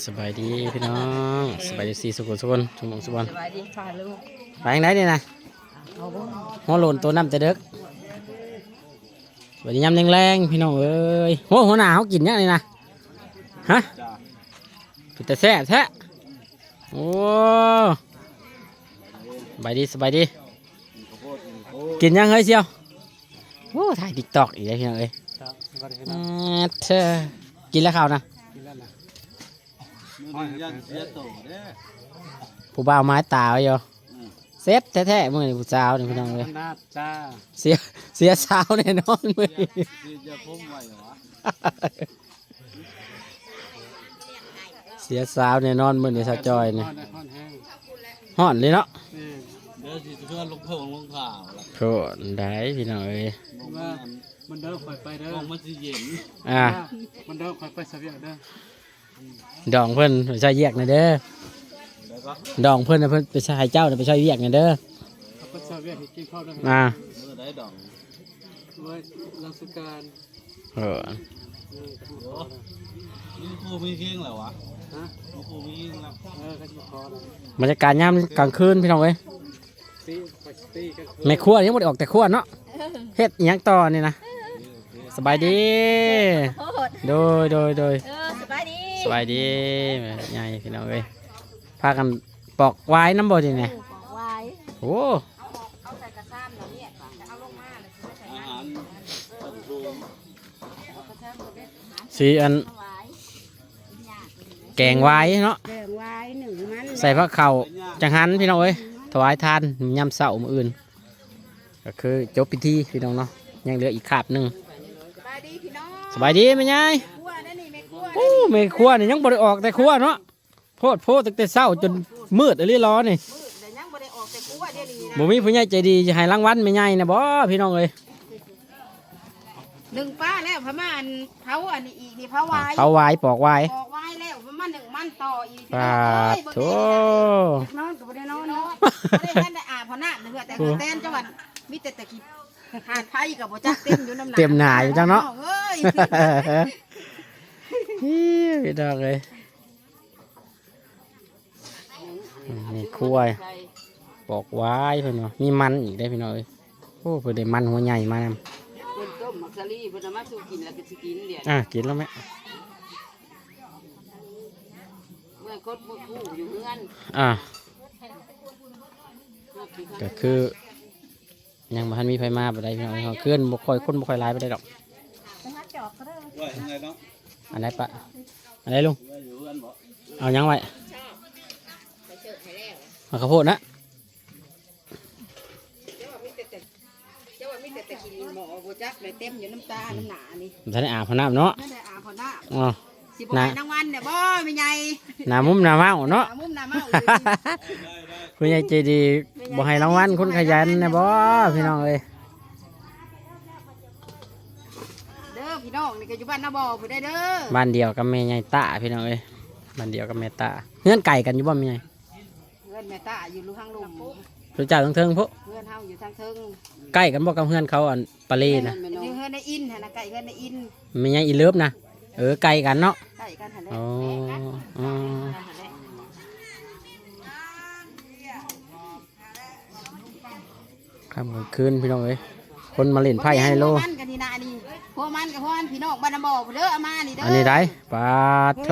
ສະບາຍດີພີ່ນ້ອງ ສະບາຍດີ ເອັຟຊີ ສຸກຄົນ ສຸກໝ່ອງສຸກບ່ອນ. ສະບາຍດີປ້າລຸງ. ໄປທາງໃດນີ້ນະ? ຫົວໂລ້ນໂຕນ້ຳແຕ່ເດິກ. ສະບາຍດີຍາມແລງໆ ພີ່ນ້ອງເອີຍ. ໂອ້ ຫົວໜ້າເຮົາກິນຫຍັງນີ້ນະ? ຮະ? ເປັນຕາແຊບແທ້. ໂອ້ ສະບາຍດີ ສະບາຍດີ. ກິນຫຍັງເຮີ້ຍສ່ຽວ? ໂອ້ ຖ່າຍຕິກຕັອກອີກແລ້ວ ພີ່ນ້ອງເອີຍ. ເອີ ເທີ ກິນແລ້ວເຂົ້ານະ? ຜູ້ບ່າວໝາຍຕາໄວ້ຢູ່. ເຊັດແທ້ໆ ມື້ນີ້ຜູ້ສາວນີ້ ພີ່ນ້ອງເອີຍ. ເສຍ ເສຍສາວແນ່ນອນມື້ນີ້. ເສຍສາວແນ່ນອນມື້ນີ້ ສາວຈ້ອຍນີ້. ຮ້ອນເລີຍເນາະ. ເດີຊິເພື່ອນລົງເພິ່ງລົງຂ່າວລະ. ໂພດໄດ໋ພີ່ນ້ອງເອີຍ. ມັນເດີ ຂ້ອຍໄປເດີ ມັນຊິເຢັນ. ອ່າ ມັນເດີ ຂ້ອຍໄປສະວຽກເດີ. ດອງເພິ່ນໄປຊ່ອຍວຽກແດ່ເດີ. ດອງເພິ່ນ ເພິ່ນໄປໃຫ້ເຈົ້າໄປຊ່ອຍວຽກແດ່ເດີ. ເຂົາໄປຊ່ອຍວຽກໃຫ້ກິນເຂົ້າເດີ. ອ່າ ມື້ໃດດອງ? ເອີຍ ຫຼັງສົງການ. ເອີ ມີຄູ່ມີຄີງແລ້ວຫວາ? ຮະ? ມີຄູ່ມີຄີງແລ້ວ. ເອີ ກໍຊິຂໍແລ້ວ. ບັນຍາກາດຍາມກາງຄືນ ພີ່ນ້ອງເອີຍ. ແມ່ຄົວຍັງບໍ່ໄດ້ອອກແຕ່ຄົວເນາະ. ເຮັດອີ່ຫຍັງຕໍ່ນີ້ນະ? ສະບາຍດີ. ໂດຍ ໂດຍ ໂດຍ. ເອີ ສະບາຍດີ ສະບາຍດີ. ແມ່ໃຫຍ່ ພີ່ນ້ອງເອີຍ ພາກັນປອກຫວາຍນຳບໍ່ນີ້ນະ? ເອີ ປອກຫວາຍ. ໂອ້ ເອົາ ເອົາໃສ່ກະຊາມແລ້ວ ເອົາລົງມາແລ້ວຊິໄປໃສ່. ອາຫານ ຊິອັນ ແກງຫວາຍເນາະ. ແກງຫວາຍ ໜຶ້ງມັນ ໃສ່ຜັກເຂົ້າ ຈັງຫັນ ພີ່ນ້ອງເອີຍ. ຖວາຍທານຍາມເຊົ້າມື້ອື່ນ ກໍຄືຈົບພິທີ ພີ່ນ້ອງເນາະ. ຍັງເຫຼືອອີກຄາບໜຶ່ງ. ສະບາຍດີພີ່ນ້ອງ. ສະບາຍດີແມ່ໃຫຍ່. ແມ່ຄົວເດ້ນີ້ ແມ່ຄົວ. ໂອ້ ແມ່ຄົວນີ້ຍັງບໍ່ໄດ້ອອກແຕ່ຄົວເນາະ. ໂພດໂພ ຕັ້ງແຕ່ເຊົ້າຈົນມືດອີ່ຫຼີຫຼໍນີ້. ມືດແລ້ວຍັງບໍ່ໄດ້ອອກແຕ່ຄົວດຽວນີ້ນະ. ບໍ່ມີຜູ້ໃຫຍ່ໃຈດີຈະໃຫ້ລາງວັນແມ່ໃຫຍ່ແດ່ບໍ່ ພີ່ນ້ອງເອີຍ? ໜຶ້ງປາແລ້ວ ພະມາອັນ ເຜົາອັນນີ້ອີກນີ້ ເຜົາຫວາຍ ເຜົາຫວາຍ ປອກຫວາຍ ປອກຫວາຍແລ້ວ ພະມາໜຶ້ງມັນຕໍ່ອີກ. ປາດໂທ ນອນກໍບໍ່ໄດ້ນອນເນາະ. ບໍ່ໄດ້ທັນໄດ້ອາບນ້ຳເທື່ອ ແຕ່ແຕ່ນຈັງຫວັດ ມີແຕ່ຕະກີ ຫາດໄຟກໍບໍ່ຈັກ ເຕັມຢູ່ນ້ຳໜາ ເຕັມໜາຢູ່ຈັງເນາະ. ເອີຍ ພີ່ນ້ອງເອີຍ. ອືມ ນີ້ຄວາຍ ປອກຫວາຍເພິ່ນວ່າ ມີມັນອີກເດ້ພີ່ນ້ອງເອີຍ. ໂອ້ ເພິ່ນໄດ້ມັນຫົວໃຫຍ່ມານຳ. ເພິ່ນຕົ້ມໝາກສາລີ ເພິ່ນເອົາມາສູ່ກິນ ແລ້ວກໍຊິກິນດຽວ. ອ່າ ກິນແລ້ວແມ່. ເມື່ອຄົນບໍ່ຮູ້ຢູ່ເຮືອນ. ອ່າ ກໍຄື ຍັງບໍ່ທັນມີໃຜມາປານໃດພີ່ນ້ອງ. ເຮືອນບໍ່ຄ່ອຍ ຄົນບໍ່ຄ່ອຍຫຼາຍປານໃດດອກ. ໄວ້ທາງໃດເນາະ? ອັນໃດປະ? ອັນໃດລຸງ? ໄວ້ຢູ່ເຮືອນບໍ່? ເອົາຫຍັງໄວ້? ໝາກເຂົ້າໂພດນະ. ເຈົ້າວ່າມີແຕ່ ເຈົ້າວ່າມີແຕ່ຕະກິນໝໍບໍ່ຈັກ ເຕັມຢູ່ນ້ຳຕານ້ຳໜານີ້. ບໍ່ທັນໄດ້ອາບນ້ຳເນາະ. ບໍ່ໄດ້ອາບນ້ຳ. ອໍ ຊິບໍ່ໃຫ້ລາງວັນແດ່ບໍ່ແມ່ໃຫຍ່? ໜ້າມຸມໜ້າເມົາເນາະ ໜ້າມຸມໜ້າເມົາ. ຜູ້ໃຫຍ່ໃຈດີບໍ່ໃຫ້ລາງວັນຄົນຂະຫຍັນແດ່ບໍ່ ພີ່ນ້ອງເອີຍ? ເດີພີ່ນ້ອງ ນີ້ກໍຢູ່ບ້ານນາບໍ່ພຸ້ນເດີ. ບ້ານດຽວກັບແມ່ໃຫຍ່ຕາພີ່ນ້ອງເອີຍ ບ້ານດຽວກັບແມ່ຕາ. ເຮືອນໄກກັນຢູ່ບໍ່ແມ່ໃຫຍ່? ເຮືອນແມ່ຕາຢູ່ທາງລຸ່ມ ເຮືອນເຈົ້າທາງເທິງພຸ້ນ ເຮືອນເຮົາຢູ່ທາງເທິງ. ໃກ້ກັນບໍ່ກັບເຮືອນເຂົາ ອັນປາເລນະ? ແມ່ນໆ ຢູ່ເຮືອນນາອິນຫັ້ນນະ ໃກ້ເຮືອນນາອິນ. ແມ່ໃຫຍ່ອີເລີບນະ? ເອີ ໃກ້ກັນເນາະ ໃກ້ກັນຫັ້ນແຫຼະ. ອໍ ອໍ ຄ່ຳກາງຄືນພີ່ນ້ອງເອີຍ ຄົນມາຫຼິ້ນໄພ້ໄຮໂລ. ມັນກັນນີ້ນະ ອັນນີ້ ພວກມັນກັບພວກມັນ ພີ່ນ້ອງບ້ານນາບໍ່ພຸ້ນເດີ ເອົາມານີ້ເດີ. ອັນນີ້ໄດ໋ ປາດໂທ.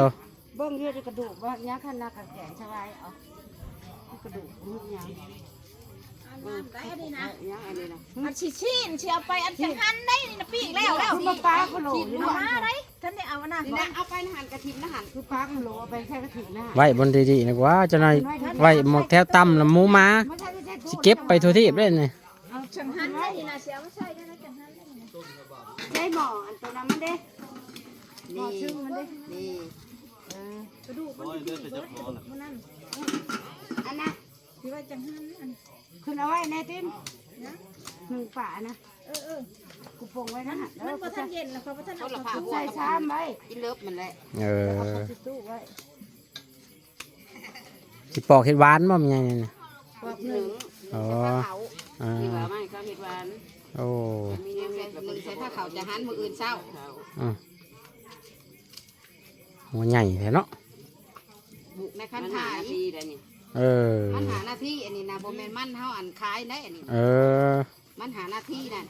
ເບິ່ງຢູ່ທີ່ກະດູກວ່າຫຍັງ ຄັນນາກະແກງສະບາຍເອົາ ກະດູກຫຍັງ ອັນນັ້ນໄດ້ອັນນີ້ນະ ຫຍັງອັນນີ້ນະ ອັນຊິຊີ້ນຊິເອົາໄປ ອັນຈັງຫັນໄດ້ນີ້ນະ ປີ້ງແລ້ວແລ້ວ ມາປາໂຄໂລຢູ່ ເອົາມາໄດ້ ທັນໄດ້ເອົາອັນນັ້ນ ນີ້ນະ ເອົາໄປຫັ້ນກະຖິນນະຫັ້ນ ຄືປາໂຄໂລ ເອົາໄປໃສ່ກະຖິນນະຫັ້ນ. ໄວ້ບ່ອນດີໆ ນະກວ່າ ຈັກໜ້ອຍໄວ້ໝ່ອງແຖວຕ່ຳລະໝູໝາຊິເກັບໄປທົ່ວທີບເດ້ນີ້. ເອົາຈັງຫັນໄດ້ນີ້ນະ ຊິເອົາມາໃສ່ໄດ້ນະ ຈັງຫັນ ໃສ່ໝໍ້ອັນໂຕນັ້ນມັນເດ້ ໝໍ້ຊຶ້ງມັນເດ້ ນີ້ ເອີ ກະດູກມັນຊິກິນເບິດ ກະດູກມັນນັ້ນ ອັນນະ ຊິໄວ້ຈັງຫັນ ອັນ ຂຶ້ນເອົາໄວ້ແນ່ຕິ ຫຍັງ ໜຶ້ງປານະ ເອີໆ ກູປົງໄວ້ນະ ມັນບໍ່ທັນເຢັນລະ ເຂົາບໍ່ທັນເອົາ ໃສ່ຊາມໄວ້ ກິນເລີບມັນແຫຼະ ເອີ ເອົາເຂົ້າຕິດຕູ້ໄວ້. ຊິປອກເຫັດຫວານບໍ່ແມ່ໃຫຍ່ນີ້ນະ? ປອກໜຶ້ງ ອໍ ເອົາ ທີ່ວ່າມາໃຫ້ເຂົາເຮັດຫວານ. ໂອ້ ໜຶ້ງໃສ່ ໜຶ້ງໃສ່ຜ້າຂາວຈະຫັນມື້ອື່ນເຊົ້າ. ອື ຫົວໃຫຍ່ແທ້ເນາະ. ບຸກໃນຄັນຖ່າຍ ເອີ ມັນຫ້ານາທີ ອັນນີ້ນະ ບໍ່ແມ່ນມັນເຮົາອັນຂາຍໄດ໋ ອັນນີ້ ເອີ ມັນຫ້ານາທີນັ້ນ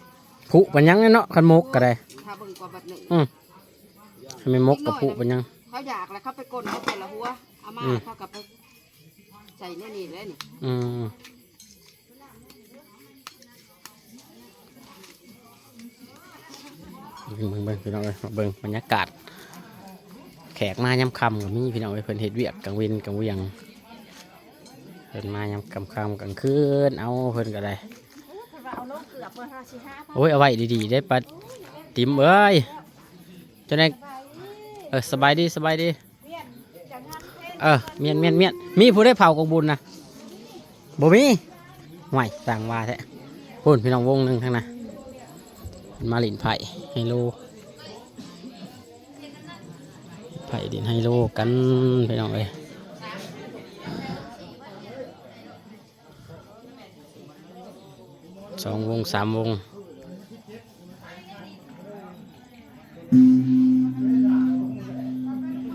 ຜຸປານຫຍັງເນາະ ຄັນໝົກກໍໄດ້ ຖ້າເບິ່ງກວ່າບັດໜຶ່ງ ອືມ ຄັນແມ່ນໝົກກໍຜຸປານຫຍັງ ເຂົາຢາກແລ້ວ ເຂົາໄປກົ້ນເອົາແຕ່ລະຫົວ ເອົາມາ ອືມ ເຂົາກໍໄປໃສ່ໃນນີ້ແຫຼະນີ້ ອືມ ເບິ່ງ ເບິ່ງ ເບິ່ງ ພີ່ນ້ອງເອີຍ ມາເບິ່ງບັນຍາກາດ ແຂກມາຍາມຄ່ຳກໍມີ ພີ່ນ້ອງເອີຍ ເພິ່ນເຮັດວຽກກາງເວັນກາງວຽງ ເພິ່ນມາຍາມຄ່ຳໆ ກາງຄືນ ເອົາ ເພິ່ນກໍໄດ້ ໂອ້ຍ ເອົາໄວ້ດີໆ ເດ້ ປ້າຕິມເອີຍ ເຈົ້າແນ ເອີ ສະບາຍດີ ສະບາຍດີ. ເອີ ມ້ຽນ ມ້ຽນ ມ້ຽນ ມີຜູ້ໃດເຜົາກອງບຸນນະ? ບໍ່ມີ. ຫ້ວຍ ຕ່າງວ່າແທ້. ພຸ້ນ ພີ່ນ້ອງ ວົງໜຶ່ງທາງໜ້າ ມາຫຼິ້ນໄພ້ໄຮໂລ ໄພ້ຫຼິ້ນໄຮໂລກັນ ພີ່ນ້ອງເອີຍ. ສອງວົງ ສາມວົງ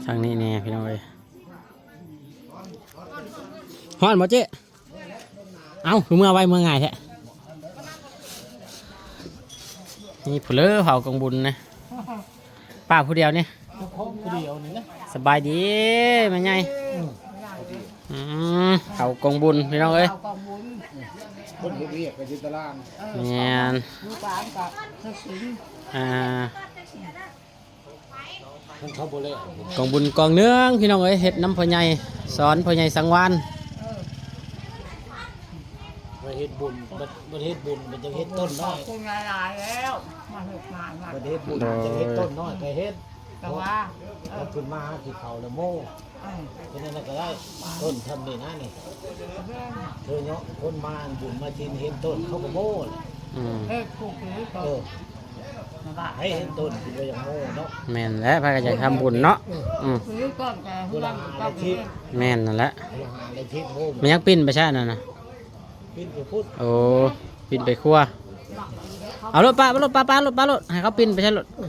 ທາງນີ້ແດ່ ພີ່ນ້ອງເອີຍ. ຮ້ອນບໍ່ເຈ້? ເອົ້າ ຄືເມືອໄວເມືອງ່າຍແທ້? ນີ້ຜູ້ເລີເຜົາກອງບຸນນະ. ປ້າຜູ້ດຽວນີ້ ເຈົ້າຂອງຜູ້ດຽວນີ້ນະ. ສະບາຍດີແມ່ໃຫຍ່. ອືມ ອືມ ເຂົາກອງບຸນ ພີ່ນ້ອງເອີຍ ເຂົາກອງບຸນ ຄົນເຮັດວຽກກໍຢູ່ຕະລາງ. ແມ່ນ ຢູ່ບ້ານກໍເຮັດສິນ ອ່າ ມັນເຂົາບໍ່ແລ້ວ ກອງບຸນກອງໜຶ່ງ ພີ່ນ້ອງເອີຍ ເຮັດນຳພໍ່ໃຫຍ່ ສອນພໍ່ໃຫຍ່ສັງວານ. ເອີ ມາເຮັດບຸນ ບັດ ບັດເຮັດບຸນ ບັດຈະເຮັດຕົ້ນນ້ອຍ ຂອບຄຸນຫຼາຍໆແລ້ວ ມາເຮັດງານ ບັດເຮັດບຸນ ໂດຍ ຈະເຮັດຕົ້ນນ້ອຍ ກໍເຮັດ ແຕ່ວ່າ ເອີ ເຂົາຂຶ້ນມາຫາກິນເຂົ້າແລ້ວໂມ ເອີ ເຮັດແນວໃດກໍໄດ້ ຕົ້ນທຳນີ້ນະນີ້ ເອີ ເທື່ອເນາະ ຄົນມາບຸນມາສິນເຫັນຕົ້ນ ເຂົາກໍໂມແຫຼະ. ອືມ ເຮັດຜູ້ຄື ເອີ ໃຜເຫັນຕົ້ນຄືວ່າຢາກໂມເນາະ. ແມ່ນແຫຼະ ໃຜກໍຢາກທຳບຸນເນາະ. ອືມ ຄືກ່ອນກໍເຮືອນກໍມີ ແມ່ນນັ້ນແຫຼະ ແມ່ນຫຍັງປິ່ນໄປໃສນັ້ນນະ? ປິ່ນໄປພຸ້ນ ໂອ້ ປິ່ນໄປຄົວ. ເອົາໂລດ ປະໂລດ ປະ ປະໂລດ ປະໂລດ ໃຫ້ເຂົາປິ່ນໄປໃສໂລດ. ໂອ້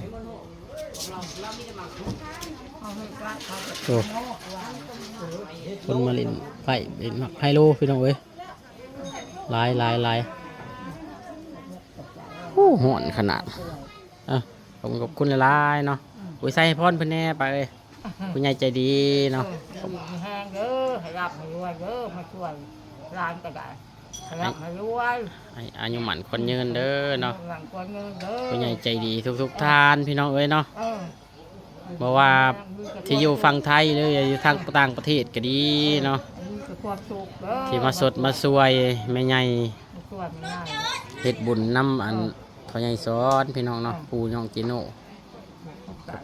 ຄົນມາຫຼິ້ນໄພ້ ຫຼິ້ນໄຮໂລ ພີ່ນ້ອງເອີຍ ຫຼາຍ ຫຼາຍ ຫຼາຍ. ໂອ້ ຮ້ອນຂະໜາດ. ອ່ະ ຂອບຄຸນ ຂອບຄຸນຫຼາຍໆເນາະ. ອືມ ອວຍໄຊໃຫ້ພອນເພິ່ນແດ່ ປ້າເອີຍ ຜູ້ໃຫຍ່ໃຈດີເນາະ. ເອີ ໃຫ້ດີມີແຮງເດີ ໃຫ້ລ່ຳໃຫ້ລວຍເດີ ມາຊ່ວຍຫຼານກໍໄດ້ ໃຫ້ລ່ຳໃຫ້ລວຍ ໃຫ້ອາຍຸໝັ້ນຂວັນຍືນເດີເນາະ ອາຍຸໝັ້ນຂວັນຍືນເດີ ຜູ້ໃຫຍ່ໃຈດີທຸກໆທ່ານ ພີ່ນ້ອງເອີຍເນາະ. ເອີ ບໍ່ວ່າທີ່ຢູ່ຝັ່ງໄທ ຫຼືຢູ່ທາງຕ່າງປະເທດກໍດີເນາະ ເອີ ມີແຕ່ຄວາມສຸກເດີ ທີ່ມາຊົດມາຊ່ວຍແມ່ໃຫຍ່ ມາຊ່ວຍແມ່ໃຫຍ່ ເຮັດບຸນນຳອັນ ເອີ ພໍ່ໃຫຍ່ສອນ ພີ່ນ້ອງເນາະ ເອີ ປູ່ນ້ອງຈີໂນ່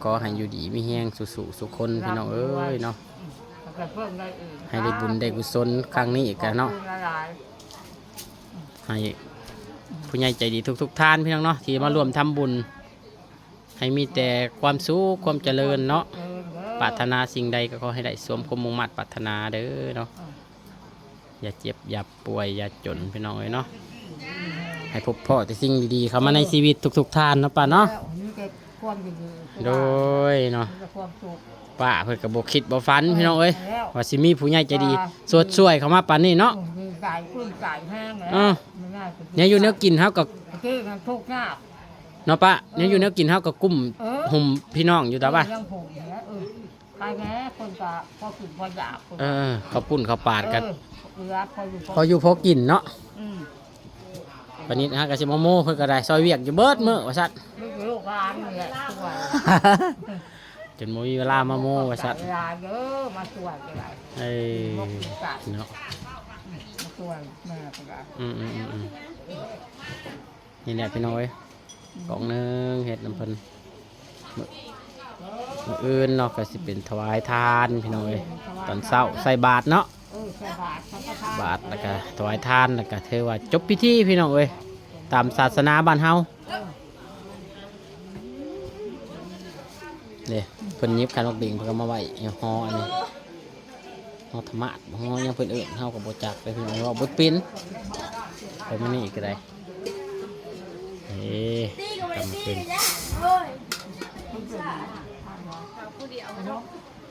ກໍຂໍໃຫ້ຢູ່ດີມີແຮງ ສູ້ໆ ສູ່ຄົນ ພີ່ນ້ອງເອີຍເນາະ. ອືມ ໃຫ້ໄດ້ບຸນໄດ້ກຸສົນຄັ້ງນີ້ກະເນາະ ໃຫ້ຜູ້ໃຫຍ່ໃຈດີທຸກໆທ່ານ ພີ່ນ້ອງເນາະ ທີ່ມາຮ່ວມທຳບຸນ ໃຫ້ມີແຕ່ຄວາມສຸກຄວາມຈະເລີນເນາະ. ເອີ ປາດຖະໜາສິ່ງໃດກໍຂໍໃຫ້ໄດ້ສົມຄວາມມຸ່ງມາດປາດຖະໜາເດີເນາະ. ເອີ ຢ່າເຈັບຢ່າປ່ວຍຢ່າຈົນ ພີ່ນ້ອງເອີຍເນາະ ໃຫ້ພົບພໍ້ແຕ່ສິ່ງດີໆເຂົ້າມາໃນຊີວິດທຸກໆທ່ານເນາະ ປ້າເນາະ. ໂດຍເນາະ ປ້າເພິ່ນກໍບໍ່ຄິດບໍ່ຝັນ ເອີ ພີ່ນ້ອງເອີຍ ວ່າຊິມີຜູ້ໃຫຍ່ໃຈດີຊົດຊ່ວຍເຂົ້າມາປານນີ້ເນາະ. ເອີ ແນວຢູ່ແນວກິນເຮົາກໍ ເນາະປ້າ ແນວຢູ່ແນວກິນເຮົາກໍກຸ້ມ ເອີ ຫຸ້ມພີ່ນ້ອງຢູ່ ແຕ່ວ່າ ໄປແດ່ ເພິ່ນກໍພໍກິນພໍຢາກ ເອີ ເຂົ້າປຸ້ນເຂົ້າປາດກັນ ເອີ ພໍຢູ່ພໍກິນເນາະ. ອືມ ປານິດຫາກໍຊິມາໂມ້ເພິ່ນກໍໄດ້ ຊ່ອຍວຽກຢູ່ເບິດມື້ວ່າຊັ້ນ ລູກຫຼານນີ້ແຫຼະຊ່ວຍ ຈົນບໍ່ມີເວລາມາໂມ້ວ່າຊັ້ນ ຫຼາຍເດີ ມາຊ່ວຍກໍໄດ້. ເອີ ເນາະ ມາຊ່ວຍແມ່ກໍໄດ້. ອືມໆໆ ນີ້ແຫຼະ ພີ່ນ້ອງເອີຍ ກອງໜຶ່ງເຮັດນຳເພິ່ນ. ມື້ ມື້ອື່ນເນາະ ກໍຊິເປັນຖວາຍທານ ພີ່ນ້ອງເອີຍ ຕອນເຊົ້າໃສ່ບາດເນາະ ເອີ ໃສ່ບາດ ສັງຄະທານ ບາດ ແລ້ວກໍຖວາຍທານ ແລ້ວກໍຖືວ່າຈົບພິທີ ພີ່ນ້ອງເອີຍ ຕາມສາສະໜາບ້ານເຮົາ. ເດ້ ເພິ່ນຫຍິບຂັນໝາກເບັງ ເພິ່ນກໍມາໄວ້ຢູ່ຫໍອັນນີ້ ຫໍທຳມາດ ຫໍຫຍັງເພິ່ນເອີ້ນ ເຮົາກໍບໍ່ຈັກເດ້ ເພິ່ນເວົ້າບໍ່ເປັນ. ໄປມານີ້ກໍໄດ້ ເອີ ຕຳມາເປັນ.